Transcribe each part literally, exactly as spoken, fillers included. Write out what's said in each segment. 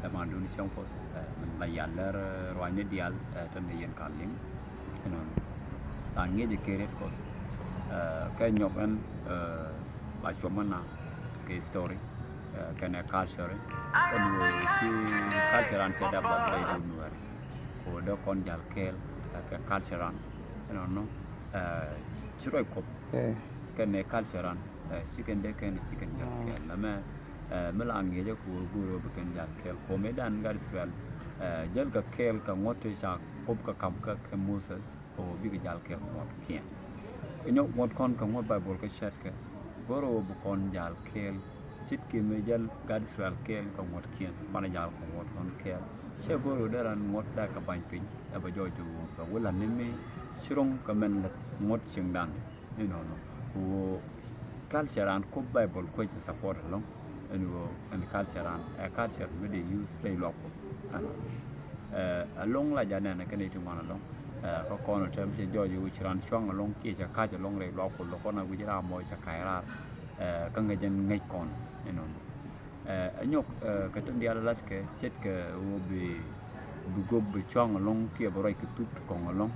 Dämandun cäŋ Kuɔth, min la yal lär ruanyni diaal, tɛn ni yɛn ka liŋ. Inɔn la ŋi̱eec kɛ ret Kuɔth, kɛ nyɔk ɛn la cuɔmä na kɛ history kɛnɛ culture. Kɛn wee ci culture an cɛ dap la bɛ dun wɛr. Ko dee kɔn jal kɛɛl kɛ culture an. Inɔn nɔ ci ruac Kuɔth kɛnɛ culture an. Ci kɛn dee kɛn ci kɛn jal kɛɛl la mɛ. Mi la ŋi̱eec kɛ wä go̱o̱r wä bi kɛn jal kɛɛl. Ko mëë dan gat Israel jäl kɛ kɛɛl kɛ ŋuɔ̱t ti ca Kuoth kɛ kam kä kɛ Moses, ko bikɛ jal kɛɛl ŋuɔ̱tkiɛn. Kɛ nyɔk ŋuɔ̱t kɔn kɛ ŋuɔ̱t Baibol kä cɛɛtkɛ, go̱o̱r wä bi kɔn jal kɛɛl. Ce̱tkɛ mëë jäl gat Israel kɛɛl kɛ ŋuɔ̱tkiɛn, banɛ jal kɛ ŋuɔ̱t kɔn kɛɛl. Cɛ go̱o̱r wä dee ran ŋuɔ̱t dee kɛ ba̱ny piny, ɛ bɛ jɔɔc wä bɛ wä la ni mi ci ro̱ŋ kɛ mɛn lät ŋuɔ̱t cieŋdan. Inɔnɔ wä culture an Kuoth Baibol kuec support ɛlɔ̱ŋ. Ɛn wä ɛn culture an ɛ culture mi dee use rɛy luak Kuɔth. Ɛnɔ ɛlɔ̱ŋ la ja nɛn kɛn iti ŋuan ɛlɔ̱ŋ. Kä kɔn tɛm cɛ jɔɔc wä ci ran cuaŋ ɛlɔ̱ŋ kiɛ cɛ kac ɛlɔ̱ŋ rɛy luak Kuɔth lɔ kɔn a wi̱c ram mɔ cɛ kac raar. Kä ŋäc ɛn ŋäc kɔn. Inɔnɔ Ɛ nyɔk kɛ tin diaal lat kɛ ce̱tkɛ wä bi bi gop bi cuaŋ ɛlɔ̱ŋ kiɛ bi ruac kɛ thuk ti kɔŋ ɛlɔ̱ŋ.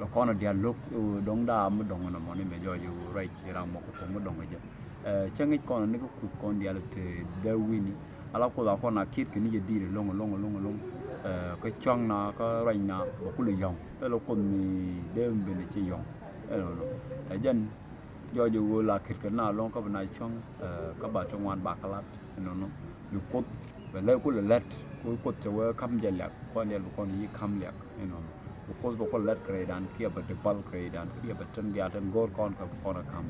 Lɔ kɔn diaal lo̱k wä dɔ̱ŋ daam mi dɔ̱ŋ nɔmɔ ni mɛ jɔɔc wä ruac ram mɔ kɛ kɔŋ mi dɔ̱ŋ jɛ. Cä ŋi̱c kɔn ni kɛ kuth kɔn diaal te dee wi̱ni ala Kuoth a kɔn a kiet kɛ ni jɛ di̱i̱t ɛlɔ̱ŋ ɛlɔ̱ŋ ɛlɔ̱ŋ ɛlɔ̱ŋ. Kɛ cuaŋ na kä ruac na bɛ kulɛ yɔ̱ŋ ɛ lɔ Kuoth mi dee mi ben ci yɔ̱ŋ. Ɛnɔnɔ ɛ jɛn jɔɔc wä la kit kɛ na lɔŋ kä bi na cuaŋ. Kä ba ti ŋuan ba kɛ lat inɔnɔ bi Kuoth bɛ lɛ kulɛ lɛt. Ku Kuoth cɛ wee kam jɛ liak kɔn diɛl bi kɔn yi kam liak inɔnɔ bi Kuoth bɛ kulɛ lɛt kɛ rɛydan kiɛ bɛ ti bal kɛ rɛydan kiɛ bɛ tin diaal tin go̱o̱r kɔn kɛ bi kɔn ɛ kam.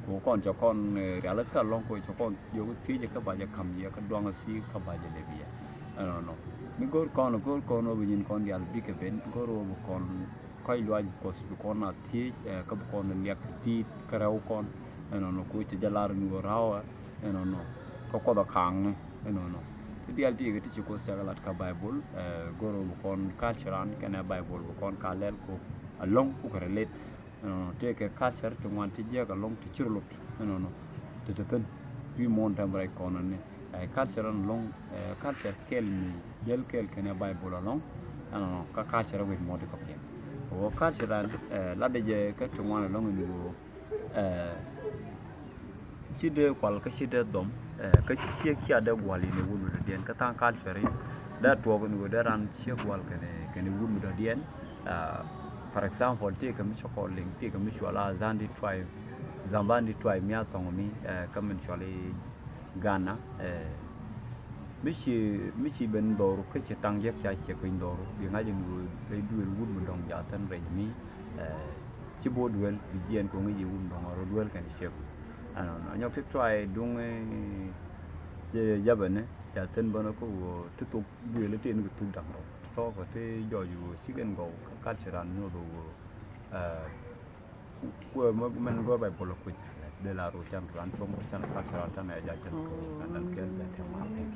Ku kɔn cɛ kɔn rial kä lɔŋ ku cɛ kɔn yio̱k thiec kä ba jɛ kam yɛ kä duaŋ a thiec kä ba jɛ lɛ bi yɛ inɔnɔ mi go̱o̱r kɔn go̱o̱r kɔn wä bi nyin kɔn diaal bikɛ ben go̱o̱r wä bi kɔn kɔc luaac bi Kuɔth bi kɔn a thiec kä bi kɔn liak ti̱i̱t kä rɛw kɔn. Ɛnɔnɔ ku cɛ jɛ lar ni wä ra̱wä ɛnɔnɔ kä Kuɔth a ka̱a̱ŋni. Ɛnɔnɔ ti diaal ti kɛ ti ci Kuoth cɛ kɛ lat kä Baibol. Go̱r wä bi kɔn culture an kɛnɛ Baibol bi kɔn ka lɛl ku ɛlɔ̱ŋ ku kɛ relate. Ɛnɔnɔ tëëkɛ culture ti ŋuan ti jiäk ɛlɔ̱ŋ ti ci rɔ lot. Ɛnɔnɔ ti ti thi̱n wi̱i̱ muɔ̱ɔ̱n tɛm rɛc kɔn ni. Ɛ culture ɛn ɛlɔ̱ŋ ɛ culture kɛl mi jäl kɛl kɛnɛ Baibol ɛlɔ̱ŋ. Ɛnɔnɔ kä culture wec mɔti kɔkiɛn. Ɣöö culture ɛn ɛ latdɛ jɛ kä ti ŋuan ɛlɔ̱ŋ ɛn ɣöö ɛ ci dee kual kä ci dee dhɔm ɛ kä ci ciek cia dee gual in ɛ wut mi dɔ̱diɛn kä tha̱a̱ŋ culture in dee tuɔɔk ɛn ɣöö dee ran ciek gual kɛnɛ kɛnɛ wut mi dɔ̱diɛn. Ɛ for example tëëkɛ mi cɔkɔ liŋ tëëkɛ mi cual a Zandi tribe, Zambandi tribe mi a thɔŋ mi ɛ kä min cual i̱ Ghana. Ɛ mi ci mi ci ben dhɔru kä ci taŋ jek ca ciek piny dhɔru bi ŋa̱c in ɣöö rɛy duël wut mi dɔ̱ŋ jathɛn rɛy mi. Ɛ ci bo̱o̱ duël bi jiɛn kɛ ŋi̱c i̱ wut mi dɔ̱ŋ rɔ duël kɛn ciek. Ɛnɔnɔ nyɔk ti tuay duŋ i̱ jɛ jabɛni jathɛn bänä kä ɣöö ti thok duël i̱ tin kɛ thuk da̱ŋ rɔ ti tɔɔk kɛ ti jɔɔc ɣöö cikɛn gɔw kä culture an nyuɔth ɣöö ɛ Kuɛ mɛ mɛn gɔr Baibol kui̱ dee la ru can ran cuɔm ru can culture tan ɛ ja can ru nan kɛl bɛ te ma pek.